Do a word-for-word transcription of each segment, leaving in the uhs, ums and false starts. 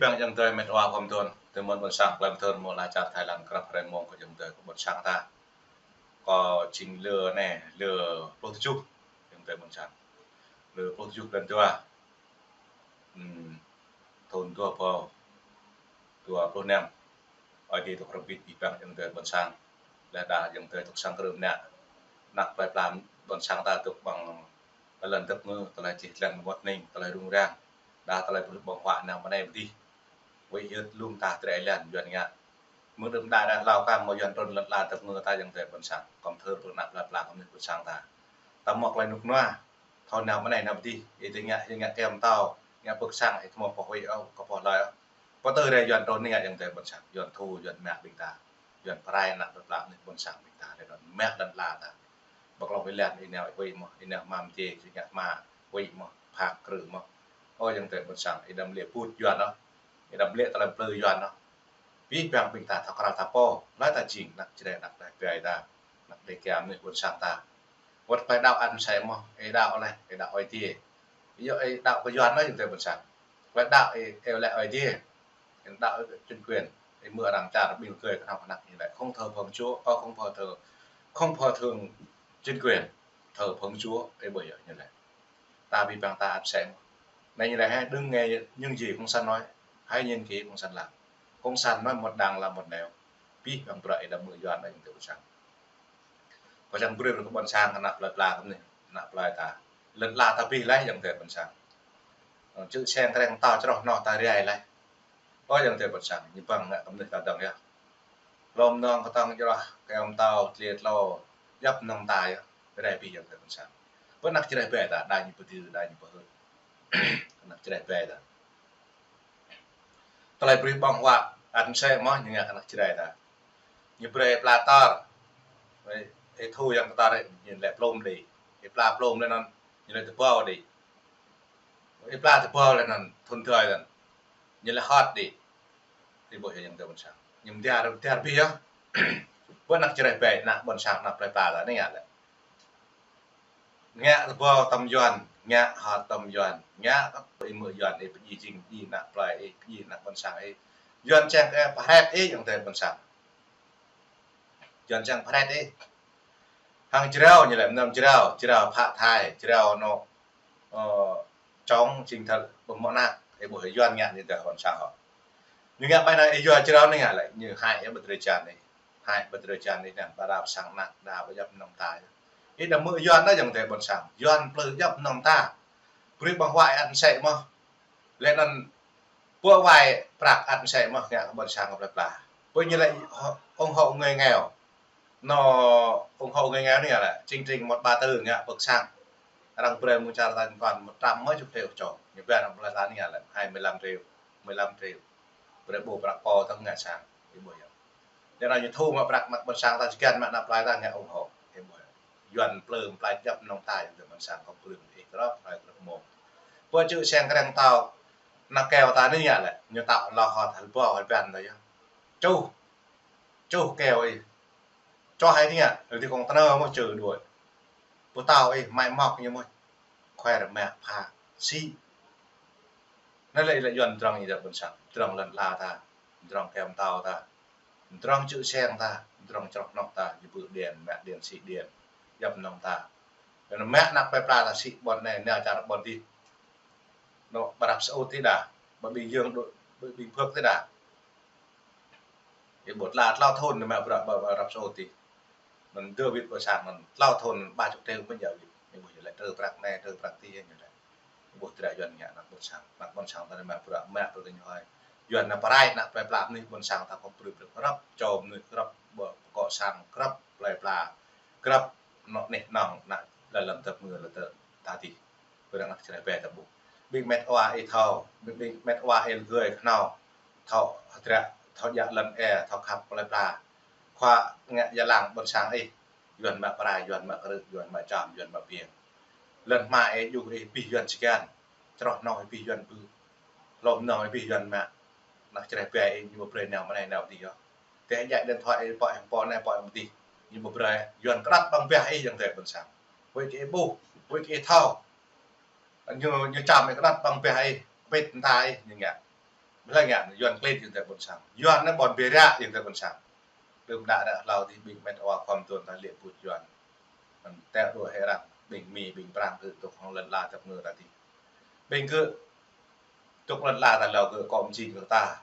Ƀing ayŏng adơi met wa khŏm thun, tơ mơ̆n ƀôn sang plei mơthơr mơ̆ la čar Thái Lan krăp hrơi mông kơ ayŏng adơi kơ ƀôn sang ta. Kơ jing lơ anai, lơ pluh tơjuh ayŏng adơi ƀôn sang. Lơ pluh tơjuh blan dua. Hmm, thun dua rơbâo dua pluh năm. Ơi Adai dŏ hrŏm hơbĭt abih bang ayŏng adơi ƀôn sang. Lĕ đa ayŏng adơi dŏ sang krư̆ mơnă. Anăp plei pla ƀôn sang ta dŏ ƀăng lŏn tơpơngư, tơlơi čih lăng mơngot ning, tơlơi rŭng răng. Đa tơlơi brơi ƀơ̆ng huă nao mơnai pơdih. Wơ̆t yơh lŏm ta trĕ lăn Yuan ngă. Mơ̆ng đưm đă đa hlâo kơ mơ̆ Yuan trŭn lŏn la tơpơngư ta ayŏng adơi ƀôn sang. Khŏm thơr pơ anăp plei pla kơ mơnuih ƀôn sang ta. Ta mă tơlơi rơnŭk rơnua. Thâo nao mơnai nao pơdih. Ih tơ ngă, ih ngă kơyâo mơtâo, ngă pơ̆k sang, ih tơ mơ̆ pơhuĭ ôh, kơ pơhlơi ôh. Pơtơ rai Yuan trŭn ning ngă ayŏng adơi ƀôn sang. Yuan thu, Yuan mă ƀing ta. Yuan pơrai anăp plei pla mơnuih ƀôn sang ƀing ta. Rai đon mă lŏn la ta. Ƀơi klâo wai lăn ih nao ih huĭ mơ̆, ih nao hmam jê, ih ngă hma huĭ mơ̆, phak krư̆ mơ̆. Ơ ayŏng adơi ƀôn sang, ih đăm lĕ put Yuan ôh. Ih đăm lĕ tơlơi plư Yuan ôh. Abih bang ƀing ta thâo krăn ta pô, laĭ ta jing anăp Jrai, anăp Đah Bai ta, anăp Đêga mơnuih ƀôn sang ta. Wơ̆t plei đaŏ ăt mơsĕ mơ̆, ih đaŏ lĕ, ih đaŏ Ơi Adai. Yua ih đaŏ kơ Yuan ôh ayŏng adơi ƀôn sang. Plei đaŏ ih, ih lĕ Ơi Adai. Ih đaŏ chính quyền. Ih mơ̆ arăng čar ƀing gơi kơnơ̆ng kơnăk ih lĕ không thờ phượng Chúa, ơ, không thờ, không thờ phượng chính quyền, thờ phượng Chúa, ih ƀuh yơh ñu lĕ. Ta abih bang ta ăt mơsĕ mơ̆. Anai ñu lĕ hĕ, đừng nghe những gì không sẵn nói, hãy nhìn kỹ không sẵn làm. Không sẵn nói một đằng làm một nẻo. Abih bang bruă ih đăm mơ̆ Yuan ayŏng adơi ƀôn sang. Ƀôn sang brơi kơ ƀôn sang anăp plei pla kơ mơnuih, anăp plei ta. Lŏn la ta abih laih ayŏng adơi ƀôn sang. Čư̆ seng kreng ta čroh noh ta rai laih. Ơ ayŏng adơi ƀôn sang, ñu ƀơ̆ng ngă kơ mơnuih ta dơ̆ng yơh. Lŏm nong kơtang čroh, kơyâo mơtâo, tơlơi tlâo, djŏp nong ta yơh. Rai abih ayŏng adơi ƀôn sang. Pơ anăp Jrai ƀai ta, đa ñu pơdư, đa ñu pơhưt. Anăp Jrai ƀai ta. Tơlơi brơi ƀơ̆ng huă, ăt mơsĕ mơ̆ ñu ngă anăp Jrai ta. Ñu brơi pla tơr. Ih, ih thu yang tơr, ñu lĕ plôm đĭ. Ih pla plôm lĕ anŭn, ñu lĕ tơbâo đĭ. Ih pla tơbâo lĕ anŭn, thun thơi anŭn. Ñu lĕ hŏt đĭ. Ih ƀuh yơh ayŏng adơi ƀôn sang. Ñu mơdar, mơdar abih yơh. Pơ anăp Jrai ƀai, anăp ƀôn sang, anăp plei pla ta, anai ngă lĕ. Ngă tơbâo tơm Yuan, ngă hŏt tơm Yuan, ngă kơ ih mơ̆ Yuan, ih pơjing jing, pơjing anăp plei, ih pơjing anăp ƀôn sang, ih. Yuan čang kơ pơhrĕt ih, ayŏng adơi ƀôn sang. Yuan čang pơhrĕt ih. Hăng jrao, ñu lĕ mơnam jrao, jrao phă thai, jrao nô, ơ, čong jing thal ƀơ̆ng mơnă, ih ƀuh Yuan ngă anai tơ ƀôn sang hŏ. Ñu ngă ƀai anai ih yua jrao anai ngă lĕ, ñu hại ih ƀơi drơi jăn ih. Hại ƀơi drơi jăn ih anai, ƀơi đa pơ sang anăp, đa ƀơi djŏp nong ta. Ih đăm mơ̆ Yuan anai ayŏng adơi ƀôn sang. Yuan plư djŏp nong ta. Brơi ƀơ̆ng huă ăt mơsĕ mơ̆. Lĕ anŭn pơ wai prăk ăt mơsĕ mơ̆ ngă kơ ƀôn sang kơ plei pla. Pơ ñu lĕ ủng hộ người nghèo. Nô ủng hộ người nghèo anai lĕ, chương trình một ba tư ngă pơ̆k sang. Arăng brơi mơ̆ng čar Thanh Toán một trăm mấy chục triệu čô. Ñu brơi arăng plei ta anai lĕ, hai mươi lăm triệu, mười lăm triệu. Brơi ƀu prăk pô tơ̆ng ngă sang. Ih ƀuh yơh. Yua anŭn ñu thu mă prăk mă ƀôn sang ta čơkăn mă anăp plei ta ngă ủng hộ. Ih ƀuh yơh. Yuan plư plei djŏp nong ta, ayŏng adơi ƀôn sang kơ plư ih krăp, ih krăp mông. Pơ čư̆ seng kreng tao, anăp kơyâo ta anai ngă lĕ, ñu tao lŏ hŏt hơbâo hơbăn tơ yơh. Čuh. Čuh kơyâo ih. Čuh hai anai ngă, lĕ ti kông tơnơ mơ̆ čư̆ đuaĭ. Pơtao ih, mai mŏk ñu mơ̆. Khoai rơmă phă, sĭ. Anai lĕ, lĕ Yuan drŏng ayŏng adơi ƀôn sang, drŏng lŏn la ta, drŏng kơyâo mơtâo ta, drŏng čư̆ seng ta, drŏng čroh noh ta, ñu ƀu điện, mă điện, sĭ điện, djŏp nong ta. Anŭn mă anăp plei pla ta sĭ ƀôn anai, nao čar ƀôn adih. Nô ƀơi Arab Saudi đa, ƀơi Bình Dương đô, ƀơi Bình Phước tơ đa. Ih ƀuh tla tlâo thun anai mă bruă ƀơi Arab Saudi. Anŭn dơ wĭt ƀơi sang anŭn tlâo thun ba chục triệu mơ̆n djă wĭt. Ih ƀuh lĕ trơ prăk anai, trơ prăk adih ñu lĕ. Ih ƀuh tơlơi Yuan ngă anăp ƀôn sang. Anăp ƀôn sang ta anai mă bruă, mă bruă tơ ñu hơi. Yuan anai pơrai anăp plei pla mơnuih ƀôn sang ta kơ brơi brơi krăp, čô mơnuih krăp, ƀơi pơkŏ sang krăp, plei pla krăp, nô nih nong, anăp lŏn tơpơngư lŏn tơ ta adih. Pơ anăp Jrai ƀai ta ƀuh. Ƀing met wa ih thâo, ƀing, ƀing met wa ih gơi kơhnâo, thâo hơdră, thâo djă lŏn ê, thâo khăp plei pla. Khua ngă jơlan ƀôn sang ih, Yuan mă pơrai, Yuan mă krư̆, Yuan mă čăm, Yuan mă piêng. Lŏn hma ih djru ih abih Yuan čơkăn, čroh noh ih abih Yuan ƀư, lŏm noh ih abih Yuan mă. Anăp Jrai ƀai ih ñu ƀu brơi nao mơnai nao adih yơh. Tơdah djă điện thoại ih pơ̆k hăng pô anai pô adih, ñu ƀu brơi. Yuan kơnăt ƀăng bah ih ayŏng adơi ƀôn sang. Huĭ kơ ih ƀuh, huĭ kơ ih thâo. Ñu, ñu čăm ih kơnăt ƀăng bah ih, pĭt mơta ih, ñu ngă. Hlơi ngă, Yuan klin ayŏng adơi ƀôn sang. Yuan anai ƀôn bê ră ayŏng adơi ƀôn sang. Đưm đă ră hlâo adih ƀing met wa khua mơduôn ta lĕ put Yuan. Anŭn tĕ đuaĭ hĭ arăng, ƀing Mi, ƀing Prang kơ tŭk hăng lŏn ala tơpơngư ta adih. Ƀing kơ tŭk lŏn ala ta hlâo kơ kŏ mơjing kơ ta.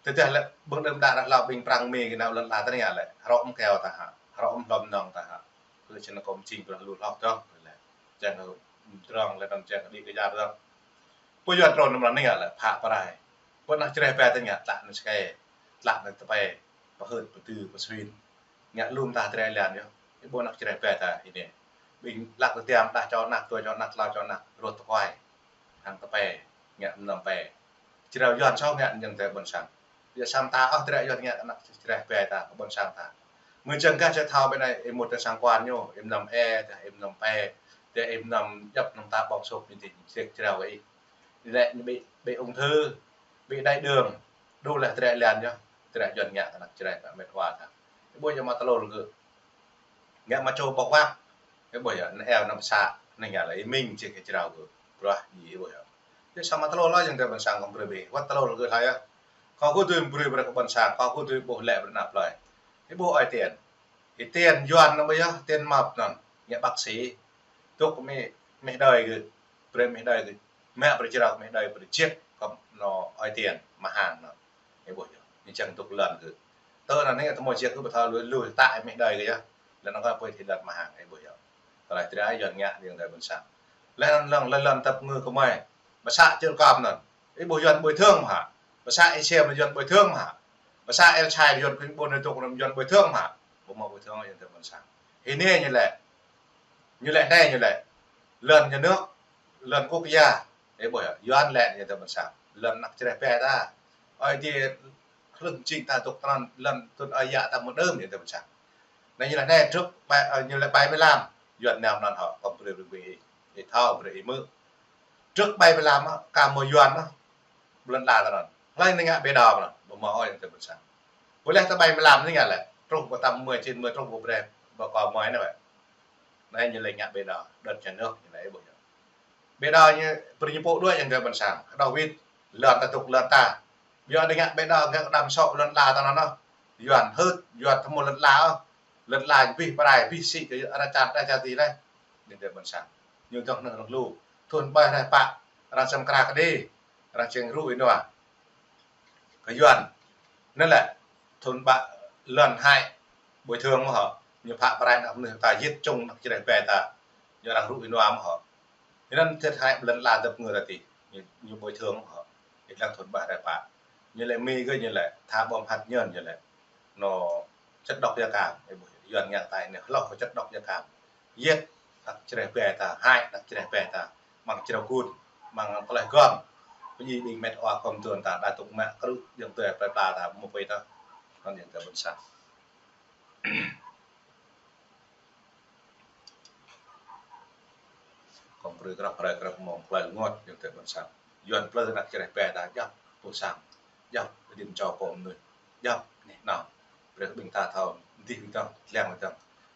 Tơdah lĕ ƀing đưm đă ră hlâo ƀing Prang Mi kơ nao lŏn ala ta anai lĕ, hrŏm keo ta hă, hrŏm hlŏm nong ta hă. Kơ čơnă kŏ mơjing kơ lu hloh dŏ lĕ. Čang kơ mdrŏng lĕ anŭn čang kơ đĭ kơ yar dŏ. Pô Yuan trŭn anŭn anai lĕ, phă pơrai. Pô ană čơreh pia ta ngă, tlă anŭn skai, tlă anŭn tơpai, pơhưt, pơtư, pơsuin. Ngă lŏm ta drơi lan yơh. Ih ƀuh ană čơreh pia ta anai. Ƀing lăk tơtiam đah čô ană, dua čô ană, klâo čô ană, ruăt tơkuai. Hăng tơpai, ngă mơnam pai. Čơrao Yuan sô ngă ayŏng adơi ƀôn sang. Yua sam ta ôh drơi Yuan ngă ană čơreh pia ta, ƀôn sang ta. Mơ̆ jang gah čơthâo ƀơi anai, ih mŭt tơ sang kuan ñu, ih mơnam e, tơ ih mơnam pai, tơ ih mơnam djŏp anŭn ta ƀong sôk ñu ti, sek čơrao ih. Lĕ ñu ƀĭ, ƀĭ ung thư, ƀĭ đai đường, đu lĕ drơi lan yơh, drơi Yuan ngă ană čơreh pia met wa ta. Ih ƀuh yơh mă tơlô lơ gơ̆. Ngă mă čô ƀŏk wăk. Ih ƀuh yơh, anai eo anăm pơsă, anai ngă lĕ ih mĭn čih kơ čơrao gơ̆. Bruă ñu ih ƀuh yơh. Yơh samơ̆ tơlô lơ ayŏng adơi ƀôn sang kŏ brơi bĕ. Wơ̆t tơlô lơ gơ̆ hlơi yơh. Kâo kơ dưi brơi brơi kơ ƀôn sang, kâo kơ dưi ƀuh lĕ brơi ană plơi. Ih ƀuh Ơi Tiên. Ơi Tiên Yuan anŭn ƀuh yơh, Tiên mơ̆p anŭn. Ngă bác sĩ. Tŭk mĕ, mĕ đơi gơ̆. Brơi mĕ đơi gơ̆. Mă brơi čơrao mĕ đơi brơi jĕt kơ anŭn Ơi Tiên mơhang anŭn. Ih ƀuh yơh. Ñu čang tŭk lŏn gơ̆. Tơ anŭn anai tơmô jĕt gơ̆ ƀu thâo lui, lui tăk mĕ đơi gơ̆ yơh. Lĕ anŭn kơ pui ti lŏn mơhang, ih ƀuh yơh. Tơlơi drơi Yuan ngă ayŏng adơi ƀôn sang. Lĕ anŭn lŏn, lŏn, lŏn tơpơngư kơmơi. Pơsă čơr kơm anŭn. Ih ƀuh Yuan bồi thường mơ̆ hă. Pơsă Asia mơ̆ Yuan bồi thường mơ̆ hă. Pơsă El Sai Yuan khuyên ƀôn tŭk anŭn Yuan bồi thường mơ̆ hă. Ƀu hmâo bồi thường ayŏng adơi ƀôn sang. Anai ñu lĕ. Ñu lĕ anai ñu lĕ. Lŏn nhà nước, lŏn quốc gia. Ih ƀuh yơh, Yuan lĕ ayŏng adơi ƀôn sang. Lŏn ană čơreh pia ta. Ơi Tiên hlŭn jing ta tŭk tơnăn lŏn tŭn ơi yă ta mơ̆ng đưm ayŏng adơi ƀôn sang. Anai ñu lĕ anai trước bảy, ơ, ñu lĕ bảy mươi lăm. Yuan nao anŭn hŏ, kŏ brơi brơi ih. Ih thâo brơi ih hmư̆. Trước bảy mươi lăm á, ka mơ̆ Yuan á. Lŏn ala ta anŭn. Hlơi anai ngă bê đa anŭn. Ƀu hmâo ôh ayŏng adơi ƀôn sang. Ƀu lĕ tơ bảy mươi lăm anai ngă lĕ. Truh pơ tám mươi, chín mươi truh pơ brơi. Ƀu kơ mơi anai wĕ. Anai ñu lĕ ngă bê đa. Đơ̆t nhà nước ñu lĕ ih ƀuh yơh. Bê đa ñu, brơi ñu pô đuaĭ ayŏng adơi ƀôn sang. Đa wĭt, lŏn ta tŭk lŏn ta. Yua anai ngă bê đa ngă đam sŏ lŏn ala ta anŭn. Yuan hưt, Yuan tơmô lŏn ala. Lŏn ala ñu bih prai, bih sĭ kơ arăng čar, arăng čar ti lĕ. Ayŏng adơi ƀôn sang. Ñu dŏ anŭn arăng lu. Thŭn ƀai rai pă, arăng sem kra kơđi. Arăng čang rŭ ih nua. Kơ Yuan. Anŭn lĕ, thŭn ƀă lŏn hại bồi thường mơ̆ hŏ. Ñu phă prai ană mơnuih ta jĕt čung ană čơreh pia ta. Ñu arăng rŭ ih nua mơ̆ hŏ. Anŭn thiệt hại lŏn ala tơpơngư ta ti. Ñu, ñu bồi thường mơ̆ hŏ. Ih lăng thŭn ƀă rai pă. Ñu lĕ Mi gơ̆ ñu lĕ, tha bom hạt nhân ñu lĕ. Anŭn chất độc da cam. Ih ƀuh Yuan ngă ta anai hloh kơ chất độc da cam. Yet, ană čơreh pia ta, hại ană čơreh pia ta. Mơ̆ng čơrao kŭn, mơ̆ng tơlơi gŏm. Pơjing ƀing met wa khua mơduôn ta, đa tŭk mă krư̆ ayŏng adơi plơi pla ta, mơ̆ pơi ta. Anŭn ayŏng adơi ƀôn sang. Kŏ brơi krăp hrơi krăp mông, plơi rơngot ayŏng adơi ƀôn sang. Yuan plơi ană čơreh pia ta, djŏp, ƀôn sang. Djŏp, ƀing čô kơ mơnuih. Djŏp, anai nao. Brơi ƀing ta thâo, dih ƀing ta, lăng ƀing ta.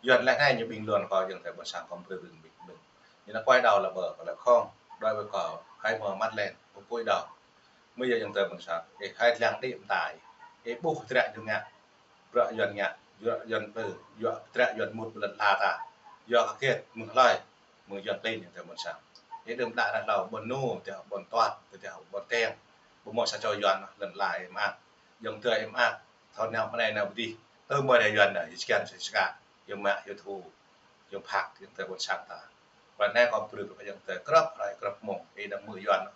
Yuan lĕ anai ñu ƀing lŏn kơ ayŏng adơi ƀôn sang kŏ brơi ƀing ƀing ƀing. Ñu anŭn kuai đao la ƀơ, kơ lĕ khŏng, đuaĭ ƀơi kơ, hai mơ̆ măt lĕ, ƀu pui đao. Mơ̆ yơh ayŏng adơi ƀôn sang, ih hai lăng đĭ mơta ih. Ih ƀuh drơi ñu ngă, drơi Yuan ngă, drơi Yuan pơ, drơi Yuan mŭt lŏn ala ta. Yua kơ kiet mơ̆ng hlơi, mơ̆ng Yuan klin ayŏng adơi ƀôn sang. Ih đưm đă ră hlâo ƀôn Nu, tơ ƀôn Tuăt, tơ ƀôn Teng. Ƀu hmâo sa čô Yuan lŏn ala ih mă. Ayŏng adơi ih mă. Thâo nao mơ̆ng anai nao pơ adih. Tơ mơi rai Yuan anai, ih čiăng sĭt sĭt. Yua mă, yua thu, yua phak, ayŏng adơi ƀôn sang ta. Pơ anai kŏ brơi brơi ayŏng adơi krăp hrơi krăp mông, ih đăm hmư̆ Yuan.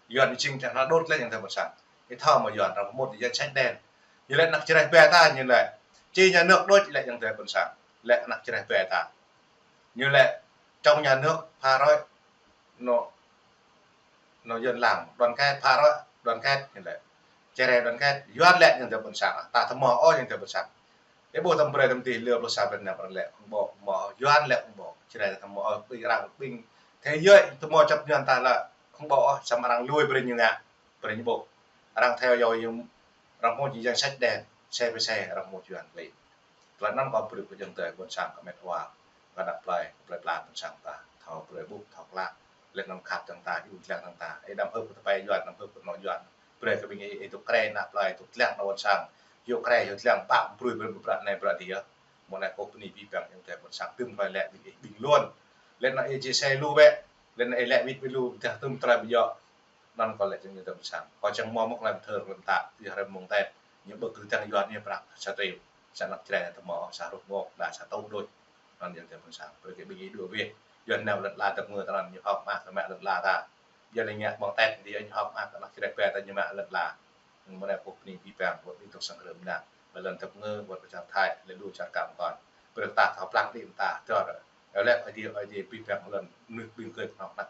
Yuan jing čang hla đôč lĕ ayŏng adơi ƀôn sang. Ih thâo mơ̆ Yuan arăng pơmŭt ayŏng sĕč đen. Ñu lĕ ană čơreh pia ta ñu lĕ. Či nhà nước đôč lĕ ayŏng adơi ƀôn sang. Lĕ ană čơreh pia ta. Ñu lĕ trong nhà nước phá rối. Anŭn, anŭn Yuan lăng, đoàn kết, phá rối, đoàn kết, ñu lĕ. Čơreh đoàn kết, Yuan lĕ ayŏng adơi ƀôn sang, ta tơmô ôh ayŏng adơi ƀôn sang. Ih ƀuh tơm brơi tơm tih lơ pluh sa Việt Nam arăng lĕ khủng bố, mơ̆ Yuan lĕ khủng bố, čơreh ta tơmô ôh, ƀing arăng, ƀing thế giới tơmô chấp nhận ta lĕ khủng bố ôh, samơ̆ arăng lui brơi ñu ngă, brơi ñu ƀuh. Arăng theo dõi ñu, arăng pơmŭt jing sĕč đen, xe pơ xe, arăng pơmŭt Yuan klin. Tơlơi anŭn kŏ brơi kơ ayŏng adơi ƀôn sang kơ met wa, kơ ană plơi, plơi pla ƀôn sang ta, thâo brơi ƀuh, thâo klă, lĕ anŭn khăp dơ̆ng ta, iâu dlăng dơ̆ng ta, ih đăm hơ̆k kơ tơpai Yuan, đăm hơ̆k kơ anŏ Yuan. Brơi kơ ƀing ih, ih dŏ krĕ ană plơi, dŏ tlang ană ƀôn sang. Yua krĕ, yua tlang, pă brơi brơi ƀu prăk anai prăk adih yơh. Mơ̆ng anai kâo bơni abih bang ayŏng adơi ƀôn sang, tŭm hrơi lĕ ƀing ih bình luận. Laih anŭn ih chia sẻ lu bĕ. Laih anŭn ih lĕ wĭt wĭt lu, dah tŭm tơlơi ƀu djơ̆. Anŭn kâo laĭ kơ ayŏng adơi ƀôn sang. Kâo čang hmâo mơ̆ng tơlơi pơthâo rơ̆m ta, tui hrơi mơ̆ng Tết. Ñu ƀu kơ tơdang Yuan ñu prăk sa triệu. Sa anăp čơđai ta hmâo, sa hrup ngŏ, đa sa tŭ đôč. Anŭn ayŏng adơi ƀôn sang. Brơi kơ ƀing ih đuaĭ bĕ. Yuan nao lŏn ala tơpơ̆ng anŭn ñu hơ̆k mơak kơ mă lŏn ala ta. Yua lĕ ngă ƀơ̆ng Tết, ƀing ñu hơ̆k mơak kơ ană čơđai pĕ ta ñu mă lŏn ala. Mơ̆ng anai kâo bơni abih bang, wơ̆t ƀing dŏ sang rơ̆m ană. Ƀơi lŏn tơpơ̆ng, wơ̆t ƀơi čar Thái, lĕ lu čar kâo mơ̆n. Brơi ta thâo pơblang đĭ mơta, dơr. Yua lĕ ơi adơi, ơi adơi abih bang lŏn mơnuih ƀing gơ̆ hơ̆k mơak.